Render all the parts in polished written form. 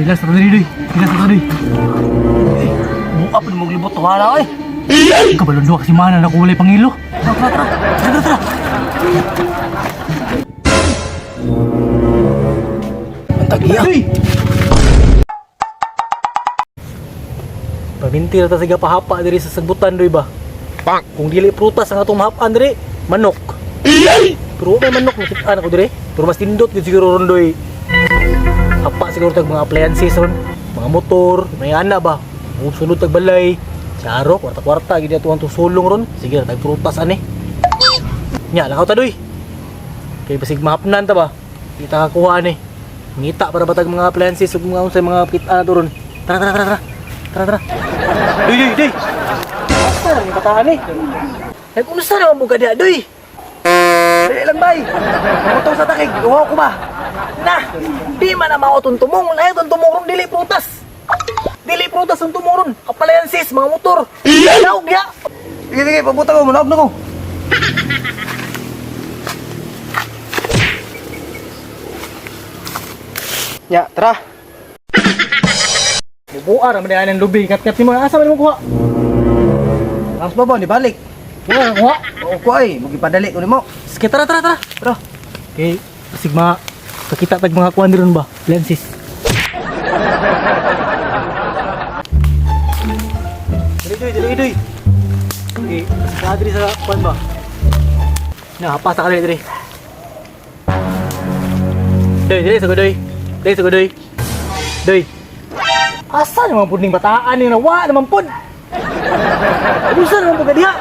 Relax na diri, doy. Relax na doy. Buka pa mo glibot wala oy. Kabalon duha kasi mana na kulay pangilo. Tara, tara, tara. Tara, tara. Ang iya. Doy! Paminti na ta siga pahapa diri sa sagbutan doy ba. Kung dili prutas ang atong mahapan diri, manok. Pero may manok nakitaan ako diri. Pero mas tindot gid siguro ron doy. Hapa siguro tag mga appliances ron, mga motor, may ana ba. Sulod tag balay. Saro, kwarta-kwarta gid ato ang sulong ron. Sige, tag prutas ani. Nya, lakaw ta doy. Kay basig mahapnan ta ba? Di ta kakuha ni. Ngita para batag mga appliances ug mga unsay mga kita na ron. Tara tara tara tara. Tara tara. Doy doy doy. Asa ra ni bataan ni? Nag-unsa naman mo ka diha doy? Dili lang bay. Mutong sa takig, uhaw ko ba? Na, di man na mao tong tumong, lahi tong tumong ron dili prutas. Dili prutas ang tumong ron. Appliances, mga motor. Daog ya. Sige, sige, pabuta ko, manaog na ko. Ya, tara. Bubuar man ang lubi, kat-kat nimo. Asa man mo kuha? Tapos ba ba, ni balik. Kuha kuha. Oo ko ay, magipadali ko nimo. Sige, tara tara tara. Tara. Okay, basig mga kakita tag mga kuan ron ba? Lenses. Dali doy, dali doy. Okay, basig diri sa kuan ba? Na, pasa ka dali dali. Doy, dali sa doy. Dali sa doy. Doy. Asa naman pud ning bataan ni nawa naman pud. Usa naman pud ka diha.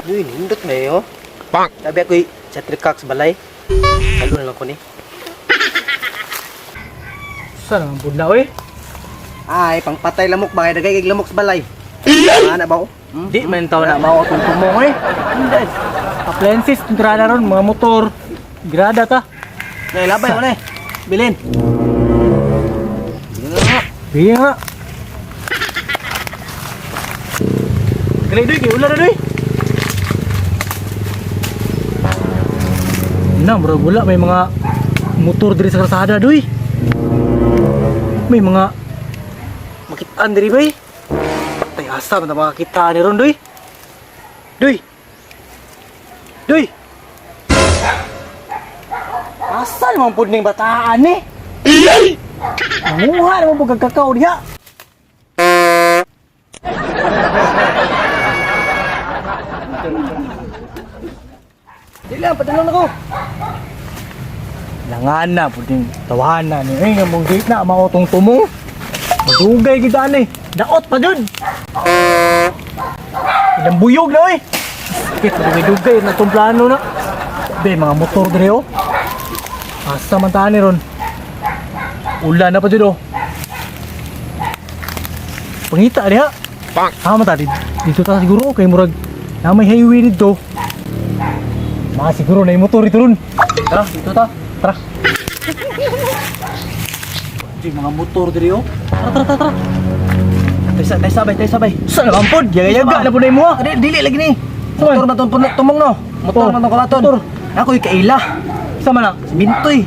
Uy, nindot na yo. Bang! Sabi ako shuttlecock sa balay. Talo na lang ko ni. Usa naman pud na oy. Ay, pangpatay lamok ba? Kaya dagay kay lamok sa balay. Ana ba ko? Hmm? Di man taw na mao atong tumong eh. Hindi. Appliances, tuntra na ron, mga motor. Grada ta. Nay, labay mo na eh. Bilin. Bilin na nga. Bigyan nga. Dali doy, kay ulan na doy. Na, murag wala may mga motor diri sa kalsada doy. May mga makitaan diri bay. Patay asa man ta makakita ni ron doy. Doy. Doy. Asa naman pud ning bataan eh? Nanguha naman po kag kakao diha. Dili lang, padalon ako. Langan na, pwedeng tawahan na ni. Eh, nga mong gate na, mao tong tumong. Madugay kita ni. Daot pa dun. Ilang buyog na eh. Sakit, madugay-dugay na itong plano na. Be, mga motor dire oh. Asa man ta ni ron. Ulan na pa dun oh. Pangita diha. Bang! Ah, mata dito ta siguro kay murag na may highway dito. Mga siguro na yung motor dito ron. Tara, dito ta. Tara. Di mga motor diri oh. Tara tara tara. Tara. Tayo tayo sabay, tayo sabay. Sa naman pod, yaga-yaga na po na imo ah. Dili, dili lagi ni. Saan? Motor man tong puno tumong no. Motor Oh, man tong kalaton. motor. Ako kaila. Sa man na. Si Bintoy.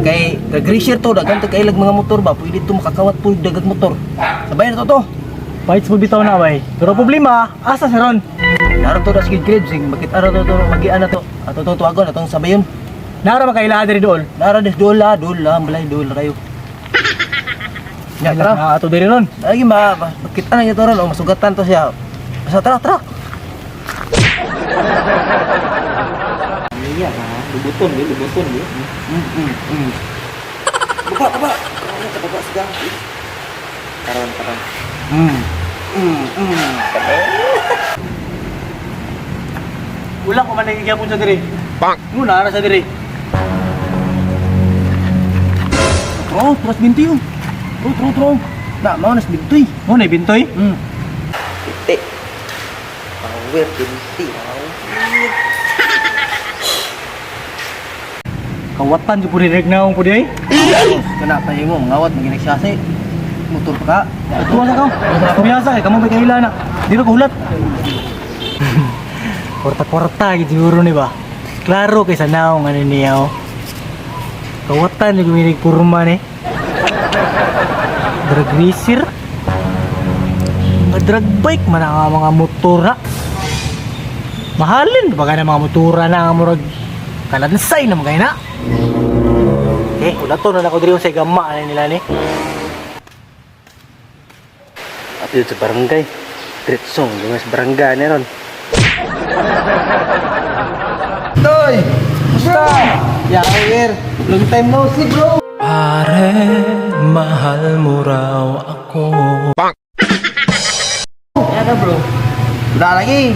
Kay kagrisher to daghan to kailag mga motor ba pwede to makakawat po dagag motor. Sabay na to to. Bites mo bitaw na bay. Pero problema, asa si Ron? Naroon to na skid grade sing makita ra to to magian na to. Ato to tuwagon atong sabayon. Nara makailaha diri dool. Nara des dola dola ang balay dola kayo. Ya, Tara. tara. Na ato diri ron. Lagi ma makita na niya to ron o masugatan to siya. Basta tara tara. Iya ha, lubuton di, lubuton di. Baba baba. Baba siya. Karon karon. Wala ko man nagigapon sa diri. Bang! Muna ara sa diri. Tro, tros binti yun. Tro, tro, tro. Na, mao nas bintoy. Mo na bintoy. Titik. Power binti. Power. Kawatan jud pud regnaong pud ay. Kana pa mo mangawat maging nagsase. Motor pa ka. Tuwa sa ka. Kumiyasa kay kamo may kaila na. Dito ko hulat. Kwarta-kwarta gid siguro ni ba. Klaro kay sa naong ano niya oh. Kawatan ni guminig kurma ni. Drag racer. Mga drag bike man ang mga motor na. Mahalin ba ka na mga motora na ang murag kalansay na mga na. Eh, wala to na ako diri sa gama na nila ni. At yun sa barangay. Diretsong, yung sa barangay na ron. Toy! Basta! Yeah, long time no see, bro! Pare, mahal mo raw ako. Yan na, bro. Wala lagi.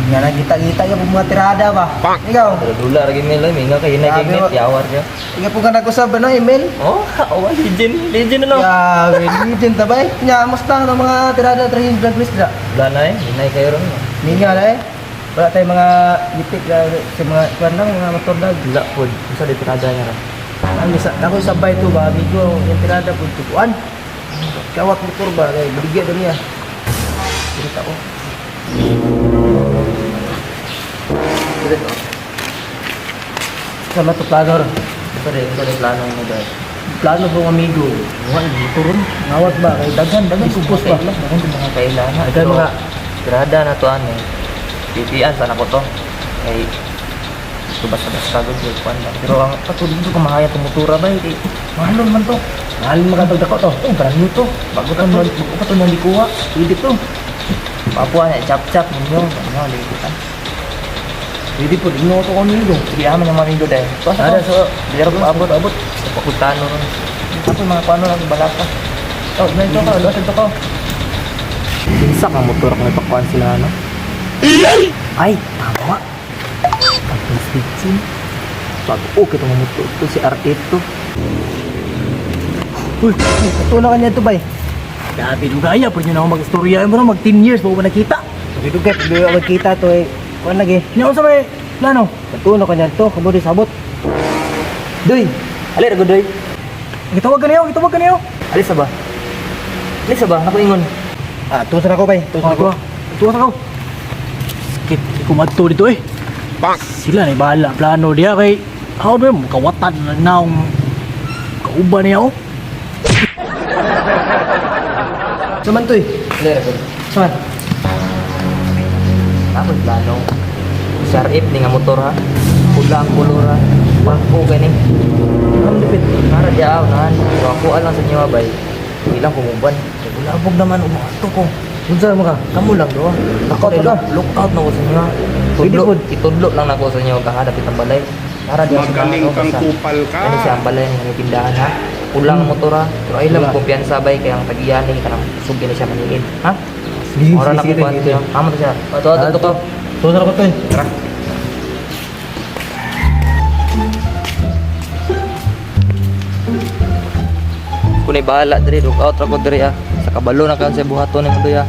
Nga nagita-gita yung mga tirada ba? Ikaw? Dula lagi mel, may nga kay Grabe, inay wa- yawar siya. Ikaw po ka nag-usap ano, email? Oh, awa legend, legend ano. Grabe, legend ta ba eh? Nya, musta ang mga tirada trahin drag race dira? Wala na eh, inay kayo ron. Ninga na eh. Wala tayong mga gitik na sa mga kuwan lang, mga motor dag. Wala pod. Unsa di tirada niya ron? Ang isa, ako sabay to ba, amigo, yung tirada po tukuan. Kawat motor ba, kay baligya daw niya. Dito ako. Dito. Sama to plano ron. Unsa di unsa di plano mo dai? Plano po amigo. Wala dito ron. Ngawat ba kay daghan daghan kupos ba. Daghan ko mga kailangan. Daghan mga tirada na to ano. Titian sana ko to. Kay gusto basta-basta gud kay kuan ba. Pero ang katulad dito kamahaya tong motora ba kay mahalon man to. Mahal makatag dako to. Oh, brand new to. Bago to, bago pa to nang likuha. Pwede to. Papua na chap-chap ninyo. Ano likuan. Pwede po dingo to amigo. Sige, aman yung mga amigo dahil. So, Ada so Biyaro ko abot, abot. Pakutano ron. Ako mga kuano lang balaka. Oh, na ito ka, luwas ito ka. Kinsa kang motor kung ipakuan sila ano? Ay, tama. Ang plastic. Bago okay itong motor to si R8 to. Uy, ito na kanya to bay. Grabe, dugaya. Pwede nyo na ako mag-istorya. Mo mag 10 years bago pa nakita. Dugay, dugay ako magkita to eh. Kuan lagi. Nya unsa may plano? Ito na kanya to, kamo di sabot. Doy. Ali ra doy. Gitawag ka niyo, gitawag ka niyo. Alis ba? Alis ba? Nako ingon. Ah, tuwa na ko bay. Tuwa na ko. Tuwa sa ko. Sakit, di ko madto dito eh. Sila na bahala plano diya kay ako ba kawatan na naong kauban niya oh. Saman to eh. Ali ra gud. Saman. Ako plano. Si R8 ni nga motor ha. Pula ang kulor ha. Bago gani. Ang lupit. Para di aw nahan. Pero ako alang sa inyo bay. Ilang kumuban. Bulabog naman umato ko. Unsa mo ka? Kamu lang do. Ako to ka. Look out na ko sa inyo. Pwede Tudlo, pod. itudlo lang nako sa inyo kahanap itang balay. Para di ako Magaling kang kupal ka. Ano siya ang balay nga tindahan ha. Kulang ang motor ha. Pero ay lang kumpiyansa bay kay ang tagiyani kanang kusog gini siya maningin. Ha? Sige, Ora na sige, ko sige, sige. Amo to siya. Ato ato to. Tuwa na ko to eh. Tara. Kunay bahala diri, look out ra ko diri ah. Sa kabalo na kaon sa buhaton nimo doy ah.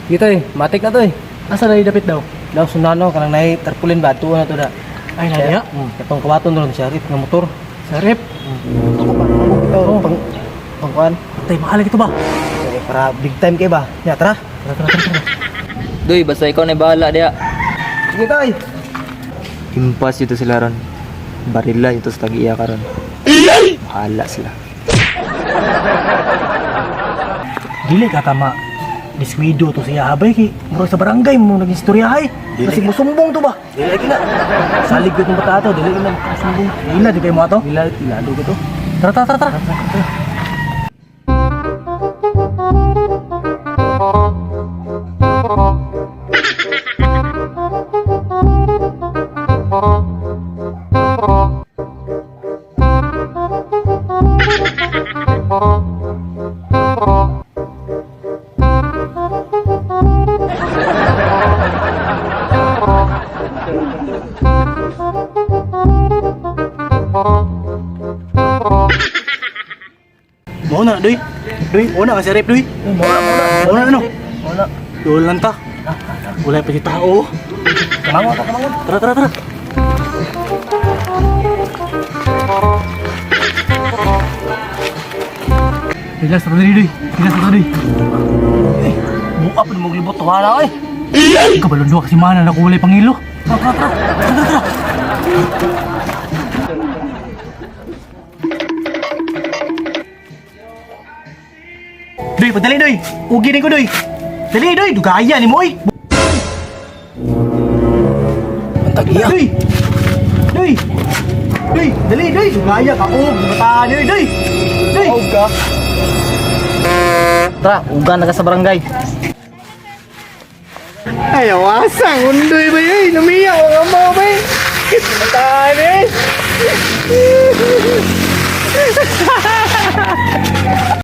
Dito eh, matik na to eh. Asa na dapit daw? Daw sunano kanang nay tarpulin ba tuwa na to da. Ay na diya. Katong kawaton ron si Arif nga motor. Sa rep. Ako pa, ako ito pang pangkuan. Tay mahal ito ba? Eh, para big time kay ba? Ya, tara. Tara tara tara. Tara. Doy, basta ikaw na bahala diya. Sige tay. Impas dito sila ron. Barila dito sa tag-iya karon. Bahala sila. Dili ka tama. Diswido to siya habay kay murag sa barangay mo naging istorya ay. Kasi mo sumbong to ba? Dili kina. Salig ko itong bata ato, dili na sumbong. Ila di kayo mo ato. Ila ilado ko to. Tara tara tara tara. Mo na doy. Doy, una ka sa rep doy. Mo na, mo na. Mo na ano? Mo na. Doon lang ta. Wala pa si tao. Kamangon ka, kamangon. Tara tara tara. Relax na doy, doy. Relax na doy. Eh, buka pa mo glibot wala eh. Kabalon duha kasi mana na kulay pangilo. Tara tara tara. Tara tara. Doy, padali doy. Ugi ni ko doy. Dali doy, dugaya ni mo oy. Bantag iya. Doy. Doy. Doy, dali doy, dugaya ka og mata doy doy. Doy. Og ka. Tara, uga na ka sa barangay. Ay, awasang undoy ba yun? Lumiya ko nga mo ba eh? Mataan eh!